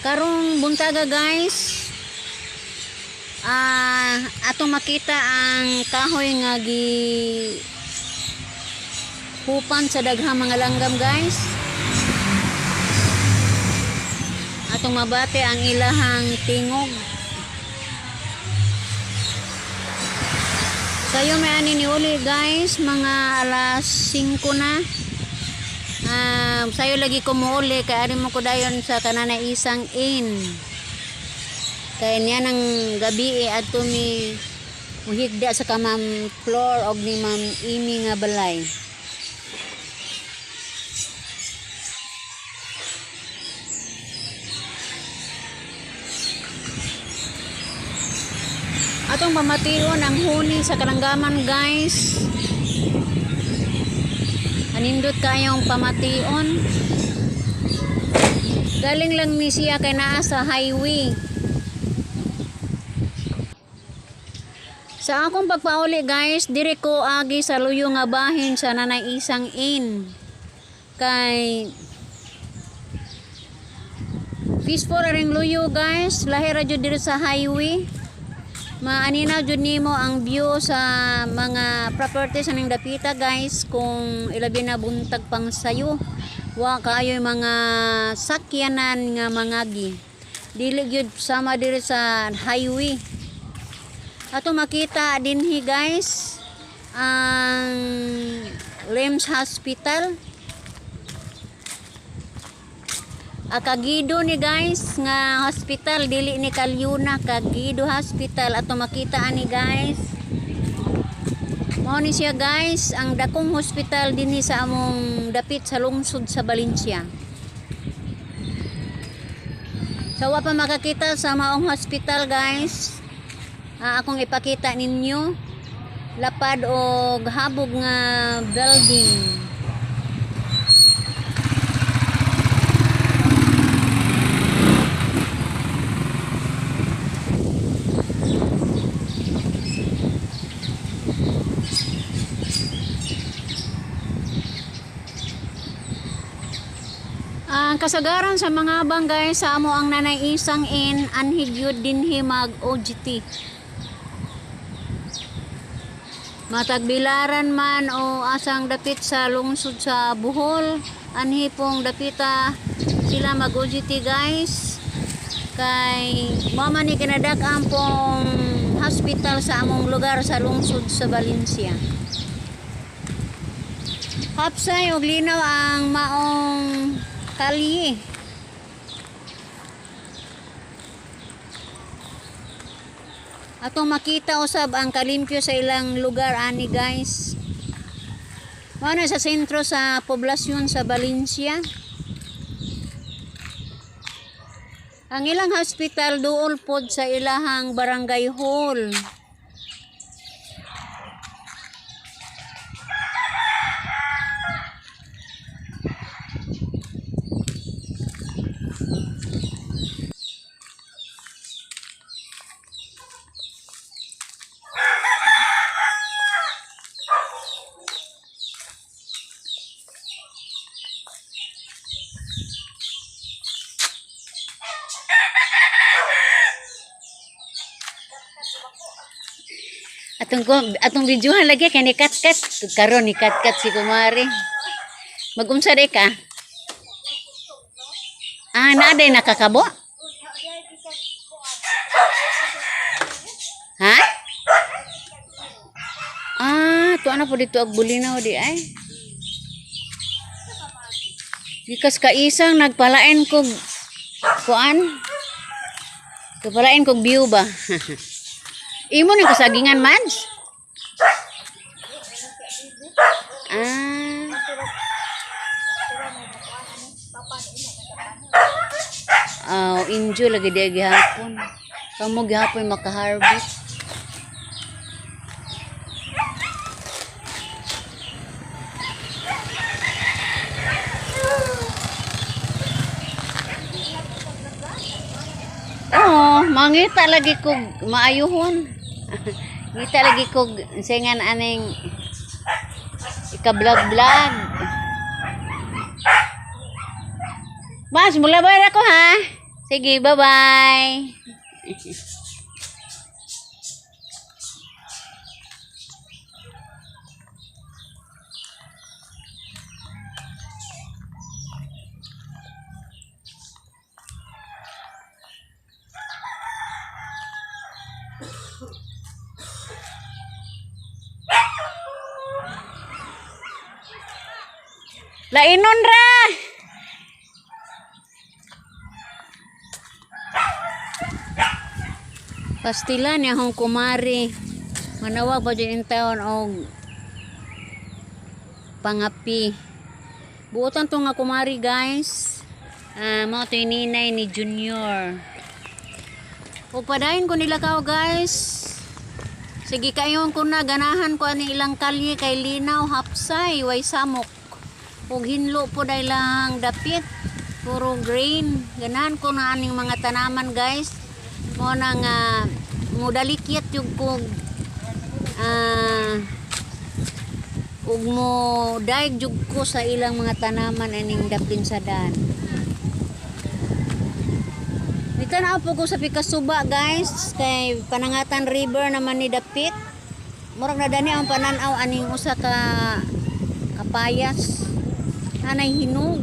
Karong buntaga, guys, atong makita ang kahoy nga gi hupan sa daghang mga langgam, guys. Atong mabati ang ilahang tingog. Sayo may ani ni uli, guys, mga alas 5 na. Sayo lagi ko muuli kay ari mo ko dayon sa kanana isang inn. Kay niya ng gabi eh, adto mi muhigda sa kamam floor og ni Ma'am Amy nga balay. Atong pamation ang huni sa kalanggaman, guys. Anindot kayong pamation. Galing lang ni siya kay naa sa highway. Sa akong pagpauli, guys, diri ko agi sa luyo nga bahin sa Nanay Isang Inn. Kay peaceful ra ring luyo, guys, lahi ra jud diri sa highway. Maaninaw jud nimo ang view sa mga properties aning dapita, guys, kung ilabi na buntag pang sayo. Wa kaayo mga sakyanan nga mangagi. Dili gyud sama diri sa highway. Ato makita dinhi, guys, ang LIMS Hospital. Kagido ni, guys, nga hospital, dili ni Kalyuna, Kagido Hospital ato makita ani, guys. Mao ni siya, guys, ang dakong hospital dinhi sa among dapit sa lungsod sa Valencia. Sa wa pa makakita sa maong hospital, guys, akong ipakita ninyo, lapad og habog nga building. Ang kasagaran sa mga bangay sa amo ang Nanay Isang Inn, anhi gyud dinhi mag OGT. Matagbilaran man o asang dapit sa lungsod sa Bohol, anhi pong dapita sila mag OGT, guys. Kay mao man ni kinadak-an pong hospital sa among lugar sa lungsod sa Valencia. Hapsay og linaw ang maong kalye. Atong makita usab ang kalimpyo sa ilang lugar ani, guys. Mao na sa sentro sa poblasyon sa Valencia. Ang ilang hospital duol pod sa ilahang barangay hall. Atong ko atong videohan lagi kay ni kat-kat karon, ni kat-kat si kumare. Magunsa day ka? Ah, naa day nakakabo? Ha? Ah, tuwa na po dito ag bulinaw di ay. Gikas kaisang nagpalain kog kuan. Kapalain kog view ba? Imo ni kasagingan, Mads? Ah. Oh, enjoy lagi di gihapon. Kamo gihapon makaharvest. Oo, mangita lagi kog maayuhon. Ngita lagi kog singan aning ika-vlog-vlog. Mas, mula ba ako ha? Sige, bye-bye. Lainon ra. Pastila ni akong kumari. Manawag pa dyan in town og pangapi. Buotan to nga kumari, guys. Ah, mao to yung ninay ni Junior. Ug padayon ko nila kao, guys. Sige kayon ko na ganahan ko ani ilang kalye kay linaw hapsay way samok. Ug hinlo po dahil lang dapit. Puro green. Ganahan ko na aning mga tanaman, guys. Mo na nga mudalikyat yung kog ug mo daig jug ko sa ilang mga tanaman aning daplin sa dan. Nitanaw po ko sa Pikasuba, guys, kay Panangatan River naman ni dapit. Murag na dani ang pananaw aning usa ka kapayas. Anay hinog.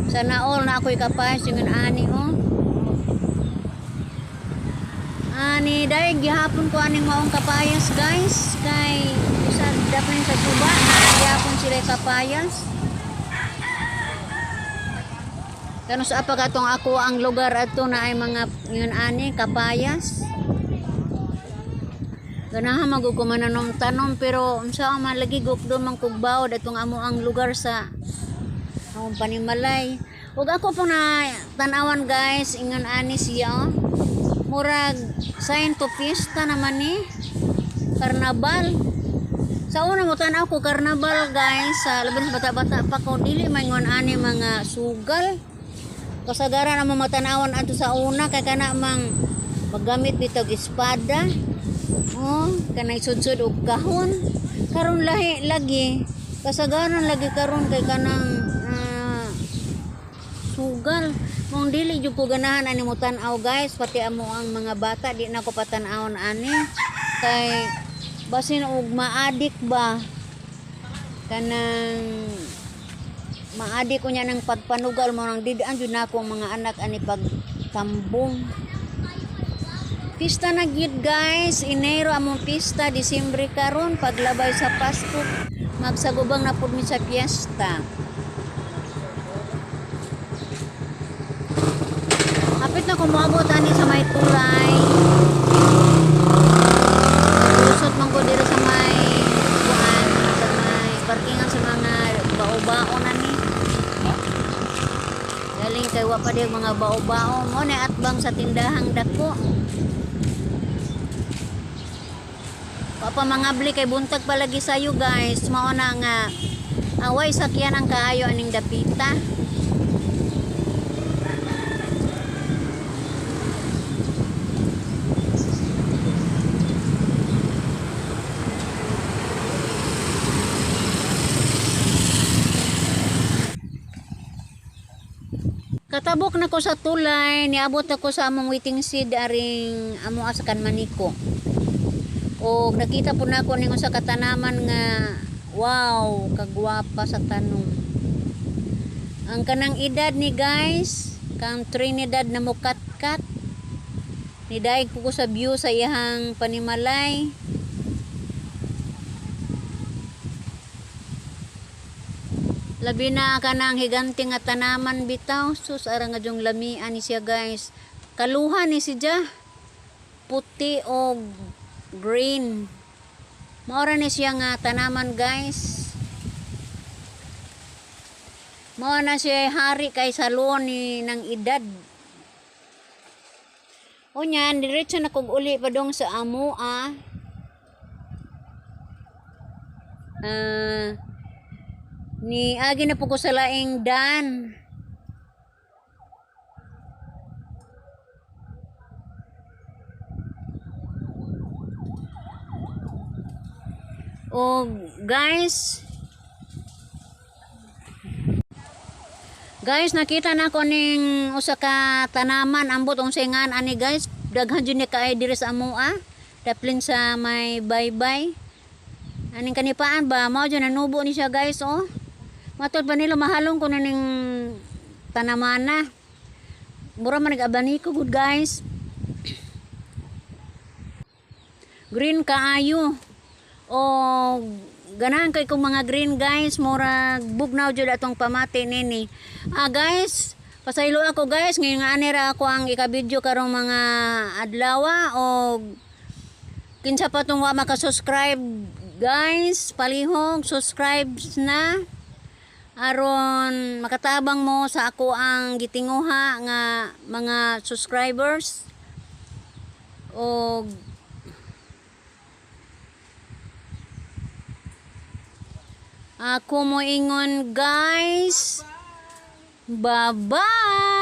Sana all na ako'y kapayas yung ani oh. Ani dahil gihapon ko aning maong kapayas, guys, kay usa daplin sa suba gihapon sila kapayas. Kano sa apag atong ako ang lugar ato na ay mga yun ani kapayas. Ganahan magud ko mananom tanom pero unsa man lagi gukdo man kog bawod atong amo ang lugar sa akong panimalay. Ug ako po na tan-awan, guys, ingon ani siya oh. Murag sign to fiesta naman ni karnabal. Sa una mo tan-aw ko karnabal, guys, sa labi sa bata-bata pa ko dili man ani mga sugal. Kasagaran ang matanawan ato sa una kay kana mang maggamit bitog espada. Oh, kanay sudsud og kahon. Karon lahi lagi. Kasagaran lagi karon kay kanang sugal. Mong dili jud ko ganahan ani mo tan-aw, guys, pati amo ang mga bata di na ko patan-awon ani. Kay basin og maadik ba kanang maadik ko niya ng pagpanugal mo nang didaan jud nako ang mga anak ani pagtambong. Pista na gyud, guys, Enero among pista, Disyembre karon paglabay sa Pasko magsagubang na pud mi sa piyesta. Hapit na ko moabot ani sa may tulay. Lusot man ko diri sa may kuan, sa may parkingan sa mga bao-bao na ni. Galing kay wa pa di mga bao-bao mo na atbang sa tindahang dako. Wa pa mangabli kay buntag palagi sayo, guys. Mao na nga away sakyan ang kaayo aning dapita. Katabok na ko sa tulay, niabot ako sa among waiting shed aring amo sa Maniko. O nakita po nako ning usa ka tanaman nga wow, kagwapa sa tanom. Ang kanang edad ni, guys, kang Trinidad na mukatkat. Nidaig ko sa view sa iyang panimalay. Labi na kanang higante nga tanaman bitaw. Sus, ara nga dyong lamian ni siya, guys. Kaluhan ni siya. Puti o green. Maora ni siya nga tanaman, guys. Mao na siya hari kay salon ni ng edad. Unya, diretso na kog uli padong sa amoa. Ni agi na po ko sa laing dan. O guys, Guys, nakita na ko ning usa ka tanaman, ambot unsay ngan ani, guys. Daghan jud ni kaay diri sa amoa. Daplin sa may baybay. Aning kanipaan ba, mao jud nanubo ni siya, guys, oh. Matod pa nila mahalong ko na ning tanaman na. Mura man nag-abaniko gud, guys. Green kaayo. O ganahan kay kong mga green, guys, murag bugnaw jud atong pamati nini. Ah guys, pasaylo ako, guys, ngayon nga ani ra ako ang ika-video karong mga adlaw og kinsa pa tong wa maka-subscribe, guys, palihog subscribe na aron makatabang mo sa ako ang gitinguha nga mga subscribers og ako mo ingon, guys. Bye-bye.